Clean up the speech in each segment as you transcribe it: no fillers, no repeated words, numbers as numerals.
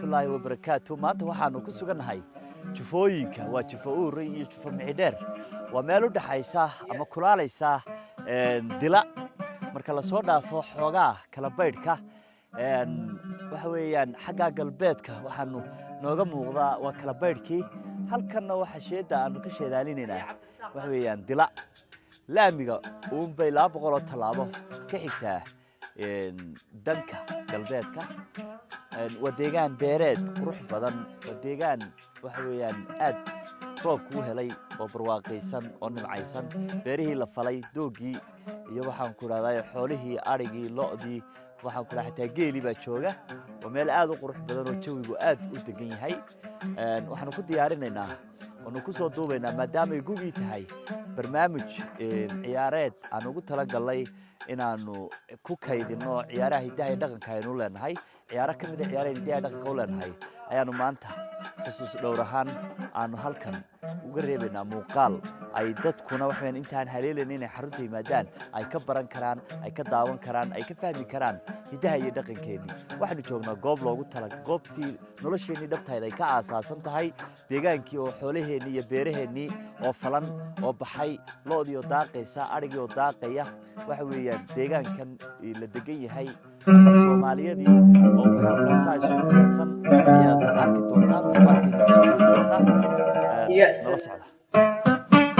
Waraxmatullaahi wabarakaatu. Maanta waxaanu ku sugannahay jufooyinka, waa Jufo Uurey iyo Jufo Micidheer. Waa meel u dhaxaysa ama kulaalaysa Dila marka lasoo dhaafo xoogaa kala baydhka. Waxa weeyaan xagga galbeedka waxaanu nooga muuqdaa waa kala baydhkii. Halkanna waxa sheedda aanu ka sheedaalinaynaa waxa weeyaan Dila. Laamiga uunbay 200 oo tallaabo ka xigtaa danka galbeedka. Waa deegaan beereed qurux badan, waa deegaan waxa weeyaan aad roobku u helay oo barwaaqaysan oo nimcaysan. Beerihii la falay, doogii iyo waxaan ku idhahdaa xoolihii, adhigii, lo'dii, waxaan ku dhaha xataa geelii baa jooga. Waa meel aad u qurux badan oo jawigu aad u degan yahay. Waxaanu ku diyaarinaynaa waanu ku soo duubaynaa, maadaamay gugii tahay, barnaamij ciyaareed aan ugu talagalnay inaanu ku kaydino ciyaaraha hiddaha iyo dhaqanka aynu leenahay. Ciyaaro ka mid a ciyaaraha hiddaha iyo dhaqanka u leenahay ayaanu maanta xusuus dhowr ahaan aanu halkan uga reebaynaa muuqaal ay dadkuna waxaweyaan intaan haleelayn inay xarunta yimaadaan ay ka baran karaan, ay ka daawan karaan, ay ka fahmi karaan hiddaha iyo dhaqankeennii. Waxaanu joognaa goob loogu tala, goobtii nolosheennii dhabtahayd ay ka aasaasan tahay, deegaankii oo xoolaheennii iyo beeraheennii oo falan oo baxay, lo'dii oo daaqaysa, adhigii oo daaqaya. Waxa weeyaan deegaankan la degan yahay Soomaaliyadii oo waxaa saa isugu teedsan ayaad arki doontaan muuqaalkeena kusoo gudi doonaa. Nala socda.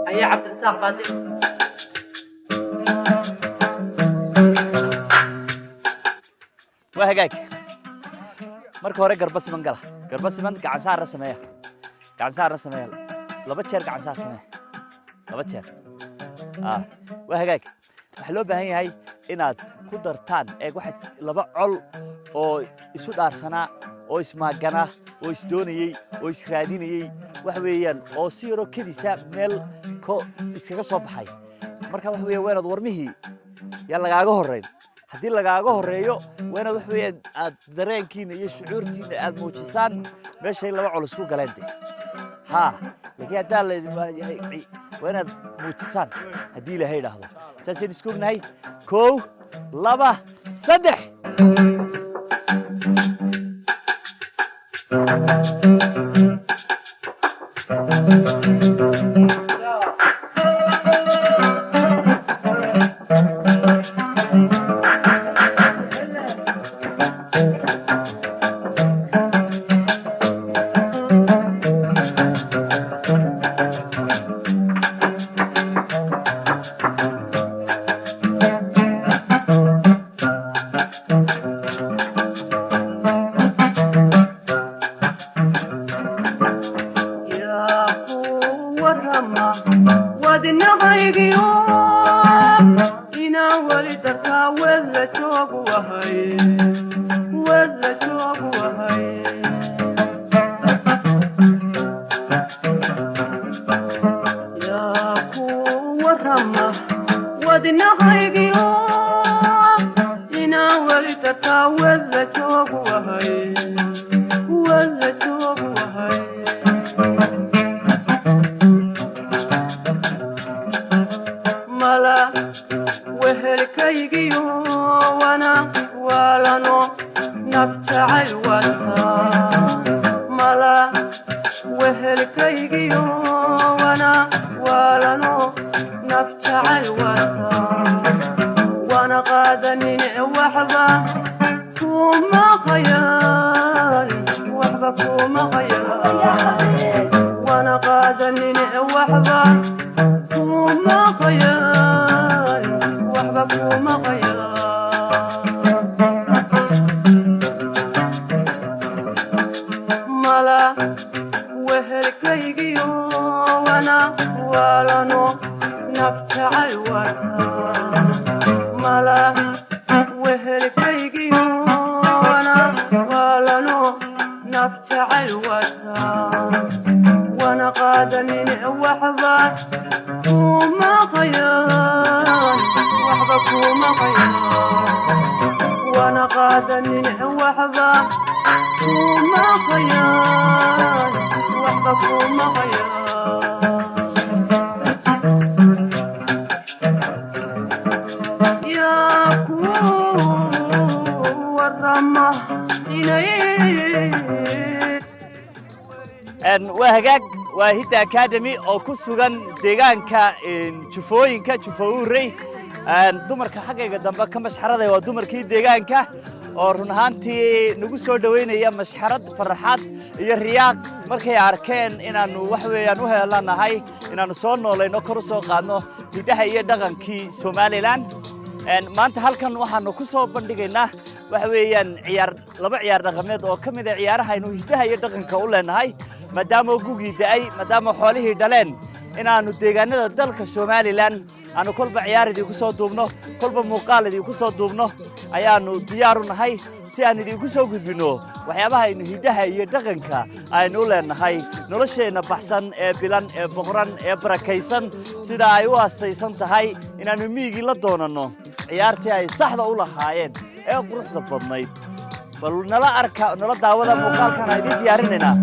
Ayaa Cabdirasaaq Baadil. Waa hagaag. Marka hore garba siman gala, garba siman, gacan saarna sameeya, gacan saarna sameeya. Laba jeer gacan saar sameeya, laba jeer. Waa hagaag. Waxaa loo baahan yahay inaad ku dartaan eeg waxa laba col oo isu dhaarsanaa oo ismaaganaa oo isdoonayey oo israadinayey, waxa weeyaan oo si yaroo kedisa meel ko iskaga soo baxay. Marka waxa weeya waa inaad warmihii yaa lagaaga horrayn. Haddii lagaaga horreeyo, waa inaad waxa weeyaan aad dareenkiina iyo shucuurtiina aad muujisaan meeshay laba col isku galeen de ha. Laakiin haddaa laydin waa inaad muujisaan haddii Ilaahay idhaahdo. Saasaynu isku ognahay. Kow, laba, saddex. Yaa ku warrama wadnahaygiyo inaan weli dartaa wedla joogu ahay, wedla joogu ahay. Yaa ku warrama wadnahaygiyo inaan weli dartaa wedla joogu ahay, wedla joogu ahay. Mala wehelkaygiyo wana waalano nafjacayl wataa, mala wehelkaygiyo wana waalano nafjacayl wataa, wana qaadanin waxba kuma hayaan, waxba kuma hayaan, wana qaadanin waxba kuma hayaan, waxba kuma hayaan. Mala wehelkaygiyo wana waalano nafjacayl wataa, mala wehelkaygiyo wana waalano nafjacayl wataa, wana qaadanin waxba kuma hayaan, waxba kuma hayaan, wana qaadanin waxba kuma hayaan, waxba kuma hayaan. Hagaag, waa Hidda Academy oo ku sugan deegaanka jufooyinka Jufo Uurey. Dumarka xaggayga dambe ka mashxaraday waa dumarkii deegaanka oo run ahaantii nagu soo dhoweynaya mashxarad, farxad iyo riyaaq markay arkeen inaannu wax weeyaan u heelanahay inaannu soo noolayno, kor u soo qaadno hiddaha iyo dhaqankii Somaliland. Maanta halkan waxaanu ku soo bandhigaynaa waxa weeyaan ciyaar, laba ciyaar dhaqameed oo ka mid ah ciyaaraha aynu hiddaha iyo dhaqanka u leenahay, maadaama gugii da'ay, maadaama xoolihii dhaleen, inaannu deegaanada dalka Somaliland aanu kolba ciyaar idinku soo duubno, kolba muuqaal idinku soo duubno ayaannu diyaar u nahay, si aan idinku soo gudbinno waxyaabaha aynu hiddaha iyo dhaqanka aynu u leenahay, nolosheenna baxsan ee bilan ee boqran ee barakaysan, sida ay u astaysan tahay inaannu miyigii la doonanno ciyaartii ay saxda u lahaayeen ee quruxda badnayd. Bal nala arka, nala daawada muuqaalkan aan idiin diyaarinaynaa.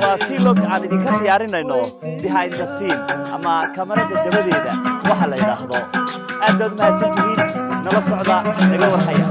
Waa vlog aan idinka diyaarinayno behind the scene ama kamarada dabadeeda waxa la yidhaahdo. Aad baad u mahadsan tihiin, nala socda, naga warhaya.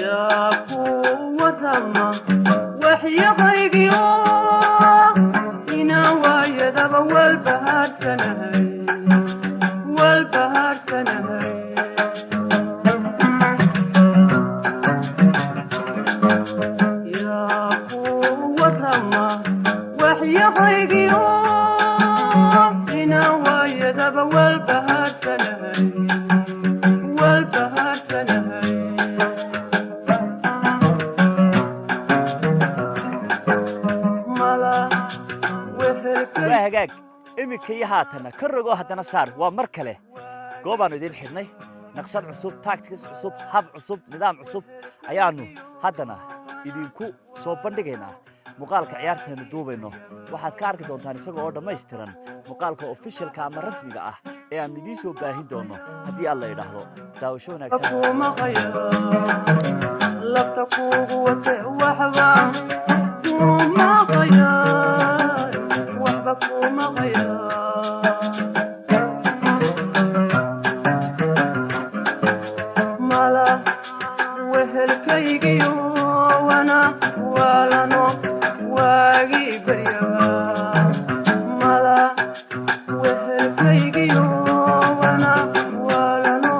Yaa ku warama waxyahaygiyo inaan waayadaba walbahaarsanahay, walbahaarsanahay. Yaa ku warama waxyahaygiyo inaan waayadaba walbahaarsanahay, walbahaarsanahay. Mala wehelkay. Waa hagaag, iminka iyo haatanna ka rogo, haddana saar. Waa mar kale goobaannu idiin xidhnay, naqshad cusub, tactics cusub, hab cusub, nidaam cusub ayaannu haddana idinku soo bandhigaynaa. Muuqaalka ciyaarteennu duubayno waxaad ka arki doontaan isaga oo dhammaystiran muuqaalka officialka ama rasmiga ah ee aannu idiin soo baahin doonno haddii Alla idhaahdo. Daawasho wanaagsan. Kuma qaya lafta kugu wate, waxba kuma qaya, waxba kuma qaya. Mala wehelkaygiyo wana waalano waagii baryaba, mala wehelkaygiyo wana waalano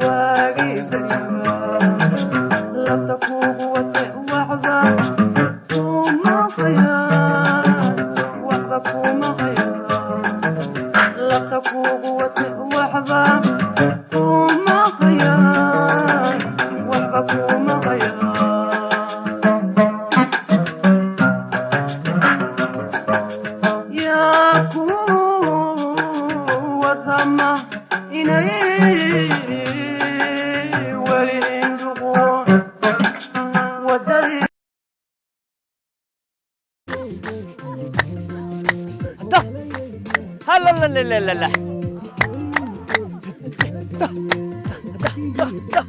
waagii baryaba, lafta kugu wate, waxba kuma qaya, waxba kuma qaya, lafta kugu wate, waxba kuma qaya, waxba kuma qaya. Yaa ku warama inay weli indhuqu wadadii. Hadda halalalala da da da.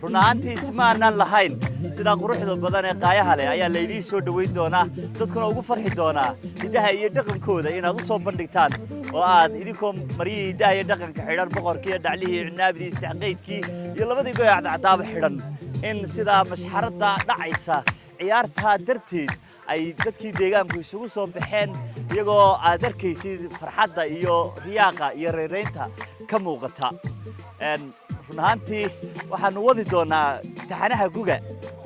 Run ahaantii ismaanan lahayn sidaa quruxda badan ee qaayaha leh ayaa laydiin soo dhoweyn doonaa, dadkuna ugu farxi doonaa hiddaha iyo dhaqankooda inaad u soo bandhigtaan oo aad idinkoo maryihii hiddaha iyo dhaqanka xidhan, boqorkii iyo dhaclihii, cinaabidii, istexqaydkii iyo labadii goy cadcadaaba xidhan. In sidaa mashxaradda dhacaysa ciyaartaa darteed ay dadkii deegaanku isugu soo baxeen, iyagoo aad arkaysid farxadda iyo riyaaqa iyo reeraynta ka muuqata. Run ahaantii waxaannu wadi doonnaa taxanaha guga.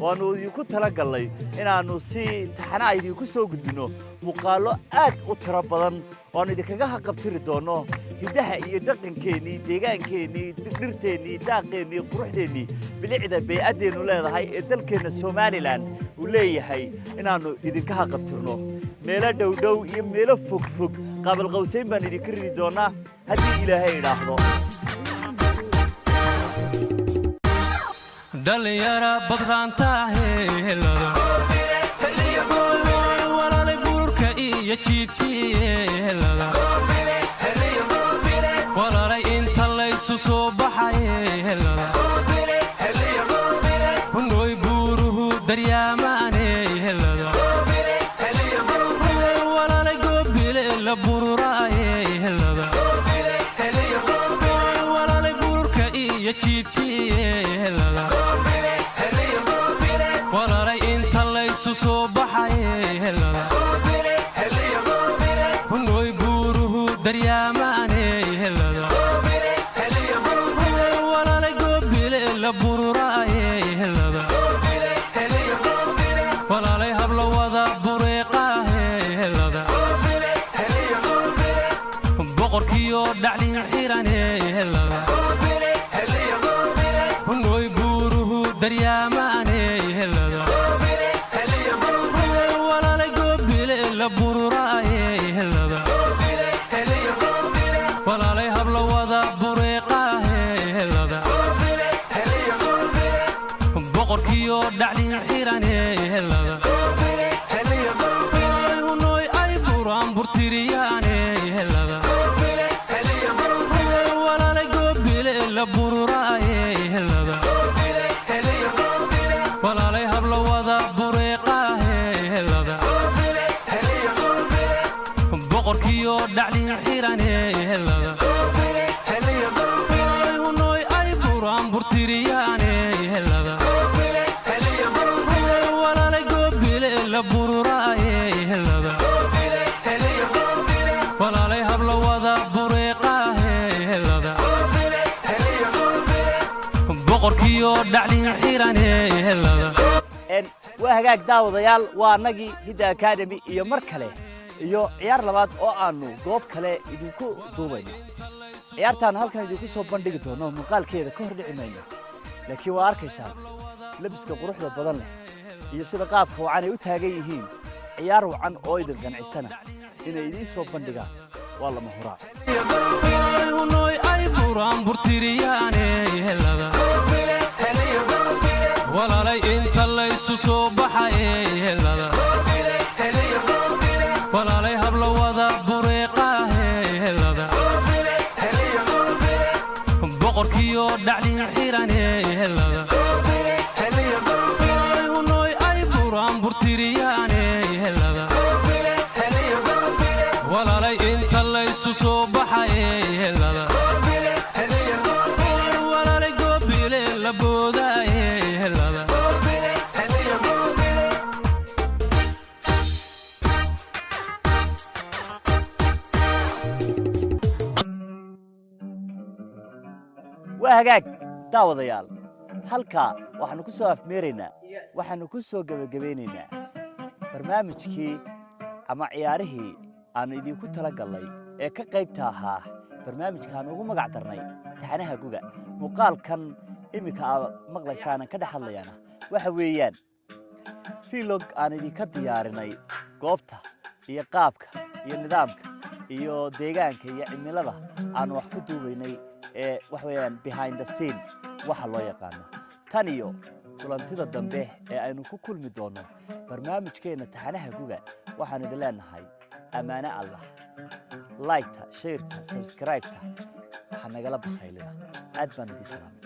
Waannu idinku tala gallay inaannu si taxanaha idinku soo gudbinno muuqaallo aad u tiro badan oo aanu idinkaga haqabtiri doonno hiddaha iyo dhaqankeennii, deegaankeennii, dhirteennii, daaqeennii, quruxdeennii, bilicda bey'addeennu leedahay ee dalkeenna Somaliland uu leeyahay, inaannu idinka haqabtirno meelo dhowdhow iyo meelo fogfog. Qaabalqawsayn baan idinka ridi doonnaa haddii Ilaahay idhaahdo. Dhalinyara badraantahelada, walaalay, bururka iyo jiibtihelada, walaalay, inta laysu soo baxay helada, hunooy buuruhu daryaamaane helada, walaalay, goobile la bururaaye helada, walaalay, bururka iyo jiibtihelada, walaalay, inta laysu soo baxay helada, hunooy buuruhu daryaamaane helada, walaalay, goobile la bururaaye helada, walaalay, habla wada bureeqaahe helada, boqorkiyo dhaclin xirane helada, hunooy buuruhu daryaamaane helada, walaalay, goobile la bururaaye helada, walaalay, habla wada bureeqaahe helada, boqorkiyo dhaclin xirane helada, hunooy ay buraan burtiriyaane helada, walaalay, goobile la bururaaye helada, walaalay, habla wada bureeqaahe helada, boqorkiyo dhaclin xirane helada, hunooy ay buraan burtiriyaane helada, walaalay, goobile la bururaaye helada, walaalay, habla wada bureeqaahe helada, boqorkiyo dhaclin xirane helada. Waa hagaag, daawadayaal, waa annagii Hidda Academy iyo mar kale iyo ciyaar labaad oo aanu goob kale idinku duubayno. Ciyaartaan halkan idinku soo bandhigi doono muuqaalkeeda ka hor dhici mayno, laakiin waa arkaysaa labiska quruxda badan leh iyo sida qaabka wacan ay u taagan yihiin. Ciyaar wacan oo idin qancisana inay idiin soo bandhigaan waa lama huraan. Hunooy ay buraan burtiriyaane helada, walaalay, inta laysu soo baxay helada, walaalay, habla wada bureeqaahe helada, boqorkiyo dhaclin xirane helada, hunooy ay buraan burtiriyaane helada, walaalay, inta laysu soo baxay helada, walaalay, goobile la boodaaye helada. Waa hagaag, daawadayaal, halkaa waxaanu ku soo afmeeraynaa, waxaanu ku soo gebagabaynaynaa barnaamijkii ama ciyaarihii aanu idinku tala gallay ee ka qaybta ahaa barnaamijkaan ugu magac darnay taxanaha guga. Muuqaalkan iminka aad maqlaysaanan ka dhex hadlayaana waxa weeyaan vlog aan idinka diyaarinay goobta iyo qaabka iyo nidaamka iyo deegaanka iyo cimilada aanu wax ku duubaynay ee waxa weeyaan behind the scene waxa loo yaqaano. Tan iyo kulantida dambe ee aynu ku kulmi doonno barnaamijkeenna taxanaha guga, waxaan idin leenahay ammaane Allah. Like-ta, share-ta, subscribe-ta ha nagala bakhaylina. Aad baan idin salaamay.